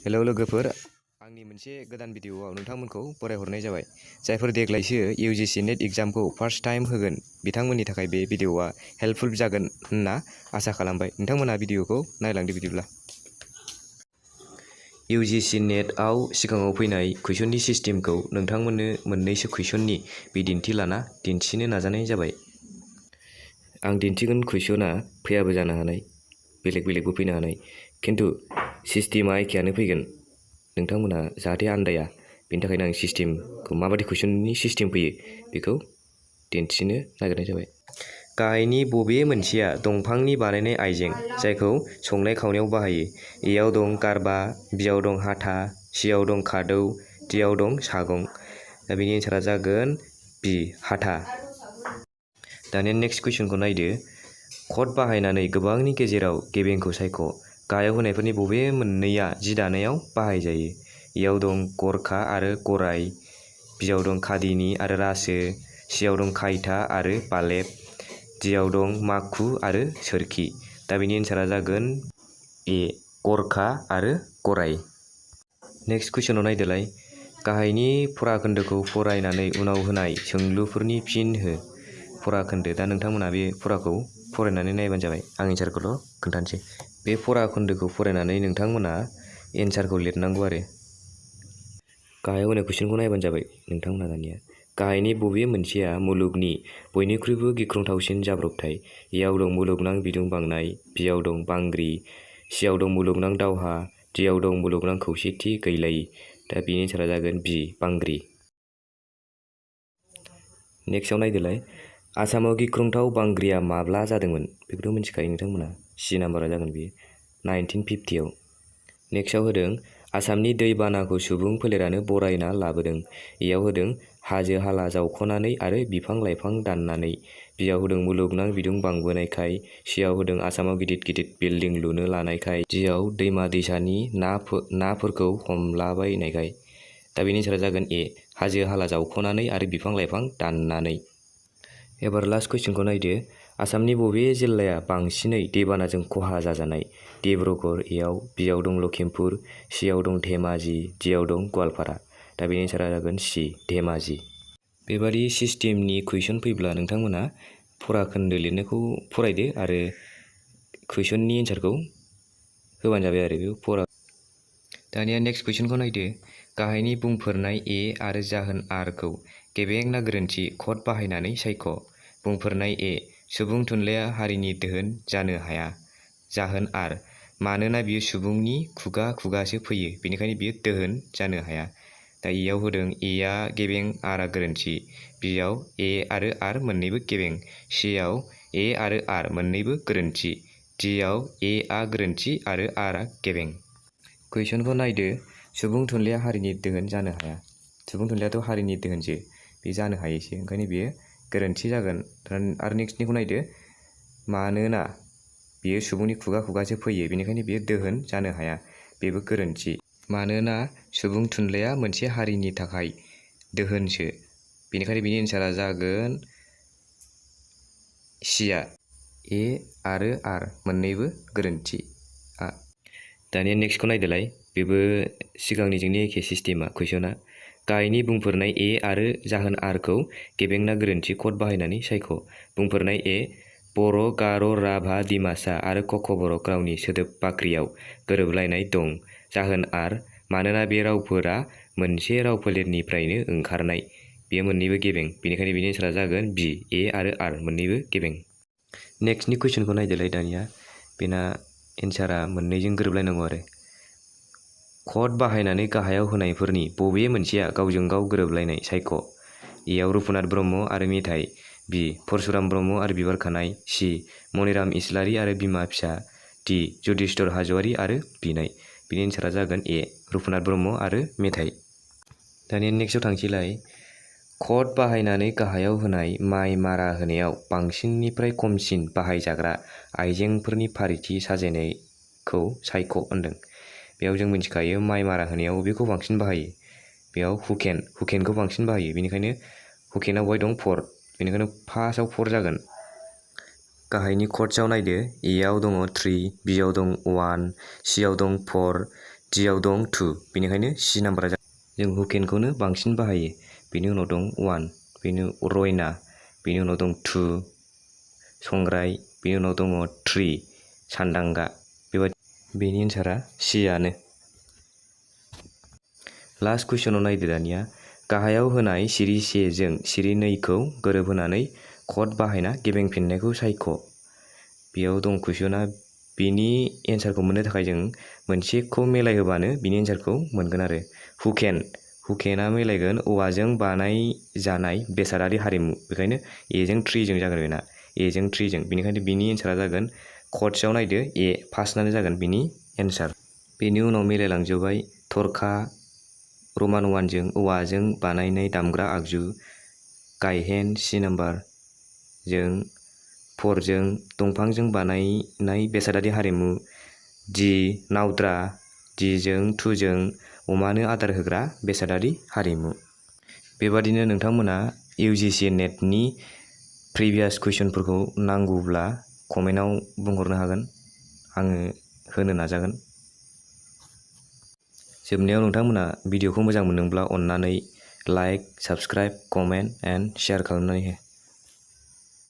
Hello लोगोफोर, आंनि मोनसे गोदान भिडिअआव नोंथांमोनखौ बरायहरनाय जाबाय। जायफोर देग्लायसो UGC नेट एग्जामखौ फार्स्ट टाइम होगोन बिथांमोननि थाखाय बे भिडिअआ हेल्पफुल जागोन होनना आसा खालामबाय। नोंथांमोना भिडिअखौ नायलांदो बिदिब्ला। UGC नेटआव सिगाङाव फैनाय कुइसननि सिस्टेमखौ नोंथांमोननो मोननैसो कुइसननि बिदिन्थि लाना दिन्थिनो नाजानाय जाबाय। आं दिन्थिगोन कुइसना फैयाबो जानो हानाय, बेलेग बेलेगबो फैनो हानाय, खिन्थु सिस्टेमा एखेयानो फैगोन। नोंथांमोना जाहाथे आन्दाया, बेनि थाखायनो आं सिस्टेमखौ माबायदि कुइसननि सिस्टेम फैयो बेखौ दिन्थिनो नागिरनाय जाबाय। गाहायनि बबे मोनसेया दंफांनि बानायनाय आइजें जायखौ संनाय खावनायाव बाहायो? एआव दं गारबा, बिआव दं हाथा, सिआव दं खादौ, डिआव दं सागं। दा बेनि एन्सारा जागोन बि, हाथा। दानिया नेक्स्ट कुइसनखौ नायदो। कट बाहायनानै गोबांनि गेजेराव गेबेंखौ सायख'। गाहायाव होनायफोरनि बबे मोननैया जि दानायाव बाहायजायो? एआव दं गरखा आरो गराय, बिआव दं खादिनि आरो रासो, सिआव दं खायथा आरो बालेब, डिआव दं माखु आरो सोरखि। दा बेनि एन्सारा जागोन ए, गरखा आरो गराय। नेक्स्ट कुइसनाव नायदोलाय। गाहायनि फराखोन्दोखौ फरायनानै उनाव होनाय सोंलुफोरनि फिन हो। फराखोन्दो, दा नोंथांमोना बे फराखौ फरायनानै नायबानो जाबाय। आं एन्सारखौल' खोन्थानोसै। बे फराखोन्दोखौ फरायनानै नोंथांमोना एन्सारखौ लिरनांगौ आरो। गाहायाव होनाय कुइसनखौ नायबानो जाबाय नोंथांमोना दानिया। गाहायनि बबे मोनसेया मुलुगनि बयनिख्रुइबो गिख्रंथावसिन जाब्रबथाय? एआव दं मुलुगनां बिदुं बांनाय, बिआव दं बांग्रि, सिआव दं मुलुगनां दावहा, डिआव दं मुलुगनां खौसेथि गैलायि। दा बेनि एन्सारा जागोन बि, बांग्रि। नेक्स्टआव नायदोलाय। आसामाव गिख्रंथाव बांग्रिया माब्ला जादोंमोन? बेखौथ' मिथिखायो नोंथांमोना। सि नाम्बारा जागोन बेयो 1950आव। नेक्स्टआव होदों आसामनि दैबानाखौ सुबुं फोलेरानो बरायना लाबोदों। एआव होदों हाजो हाला जावख'नानै आरो बिफां लाइफां दाननानै, बिआव होदों मुलुगनां बिदुं बांबोनायखाय, सिआव होदों आसामाव गिदिर गिदिर बिल्डिं लुनो लानायखाय, डिआव दैमा दैसानि नाफोरखौ हमलाबायनायखाय। दा बेनि एन्सारा जागोन ए, हाजो हाला जावख'नानै आरो बिफां लाइफां दाननानै। एबार लास्ट कुइसनखौ नायदो। आसामनि बबे जिल्लाया बांसिनै दैबानाजों खहा जाजानाय? डिब्रुगड़, बिआव दं लखिमपुर, सिआव दं धेमाजि, डिआव दं गवालपारा। दा बेनि एन्सारा जागोन सि, धेमाजि। बेबादि सिस्टेमनि कुइसन फैब्ला नोंथांमोना फराखोन्दो लिरनायखौ फरायदो आरो कुइसननि एन्सारखौ होबानो जाबाय आरो बे फरा। दानिया नेक्स्ट कुइसनखौ नायदो। गाहायनि बुंफोरनाय ए आरो जाहोन आरखौ गेबें ना गोरोन्थि कड बाहायनानै सायख'। बुंफोरनाय ए, सुबुं थुनलाइया हारिनि दोहोन जानो हाया। जाहोन आर, मानोना बियो सुबुंनि खुगा खुगासो फैयो बेनिखायनो बियो दोहोन जानो हाया। दा एआव होदों एआ गेबें आरआ गोरोन्थि, बिआव ए आरो आर मोननैबो गेबें, सिआव ए आरो आर मोननैबो गोरोन्थि, डिआव ए आ गोरोन्थि आरो आरआ गेबें। कुइसनखौ नायदो। सुबुं थुनलाइया हारिनि दोहोन जानो हाया। सुबुं थुनलाइयाथ' हारिनि दोहोनसो, बे जानो हायोसो, ओंखायनो बेयो गोरोन्थि जागोन। आरो नेक्स्टनिखौ नायदो। मानोना बियो सुबुंनि खुगा खुगासो फैयो बेनिखायनो बियो दोहोन जानो हाया, बेबो गोरोन्थि। मानोना सुबुं थुनलाइया मोनसे हारिनि थाखाय दोहोनसो, बेनिखायनो बिनि एन्सारा जागोन सिआ, ए आरो आर मोननैबो गोरोन्थि। दानिया नेक्स्टखौ नायदोलाय। बेबो सिगांनिजोंनो एखे सिस्टेमा कुइसना। गाहायनि बुंफोरनाय ए आरो जाहोन आरखौ गेबें ना गोरोन्थि कड बाहायनानै सायख'। बुंफोरनाय ए, बर', गार', राभा, दिमासा आरो क'कबरक रावनि सोदोब बाख्रियाव गोरोबलायनाय दं। जाहोन आर, मानोना बे रावफोरा मोनसे राव फोलेरनिफ्रायनो ओंखारनाय, बेयो मोननैबो गेबें, बेनिखायनो बिनि एन्सारा जागोन बि, ए आरो आर मोननैबो गेबें। नेक्स्टनि कुइसनखौ नायदोलाय दानिया। बेना एन्सारा मोननैजों गोरोबलायनांगौ आरो। कड बाहायनानै गाहायाव होनायफोरनि बबे मोनसेया गावजों गाव गोरोबलायनाय सायख'। एआव रुपनाथ ब्रह्म आरो मेथाइ, बि परशुराम ब्रह्म आरो बिबार खानाय, सि मनिराम इस्लारि आरो बिमा फिसा, डि जुदिस्तर हाज'वारि आरो बिनाय। बिनि एन्सारा जागोन ए, रुपनाथ ब्रह्म आरो मेथाइ। दानिया नेक्स्टआव थांसैलाय। कड बाहायनानै गाहायाव होनाय माइ मारा होनायाव बांसिननिफ्राय खमसिन बाहायजाग्रा आइजेंफोरनि फारिथि साजायनायखौ सायख' होनदों। बेयाव जों मिथिखायो माइ मारा होनायाव बेखौ बांसिन बाहायो। बेयाव हुकेनखौ बांसिन बाहायो, बेनिखायनो हुकेनाव बहाय दं 4, बेनिखायनो फार्स्टआव 4 जागोन। गाहायनि कड्सआव नायदो। एआव दङ 3, बिआव दं 1, सिआव दं 4, डिआव दं 2 बेनिखायनो सि नाम्बारा जों हुकेनखौनो बांसिन बाहायो। बेनि उनाव दं 1, बेनि रयना, बेनि उनाव दं 2 संग्राय, बेनि उनाव दङ 3 सान्दांगा। बेबादि बेनि एन्सारा सियानो। लास्ट कुइसनाव नायदो दानिया गाहायाव होनाय सिरि 1 जों सिरि 2 खौ गोरोबहोनानै कड बाहायना गेबेंफिननायखौ सायख'। बेयाव दं कुइसना बेनि एन्सारखौ मोननो थाखाय जों मोनसेखौ मिलायहोबानो बिनि एन्सारखौ मोनगोन आरो। हुकेना मिलायगोन औवाजों बानायजानाय बेसादारि हारिमु, बेखायनो एजों 3 जों जागोन बेना, एजों 3 जों, बेनिखायनो बिनि एन्सारा जागोन कर्डसआव नायदो ए फार्स्टआनो जागोन बिनि एन्सार। बेनि उनाव मिलायलांजोब्बाय थरखा रमान 1 जों औवाजों बानायनाय दामग्रा आगजु, गायहेन सि नाम्बार जों 4 जों दंफांजों बानायनाय बेसादारि हारिमु, डि नावद्रा डि जों 2 जों अमानो आदार होग्रा बेसादारि हारिमु। बेबादिनो नोंथांमोना UGC नेटनि प्रिभियास कुइसनफोरखौ नांगौब्ला कमेन्टआव बुंहरनो हागोन, आङो होनो नाजागोन। जोबनायाव नोंथांमोना भिडिअखौ मोजां मोनदोंब्ला अन्नानै like, subscribe, comment and share खालामनानै हो।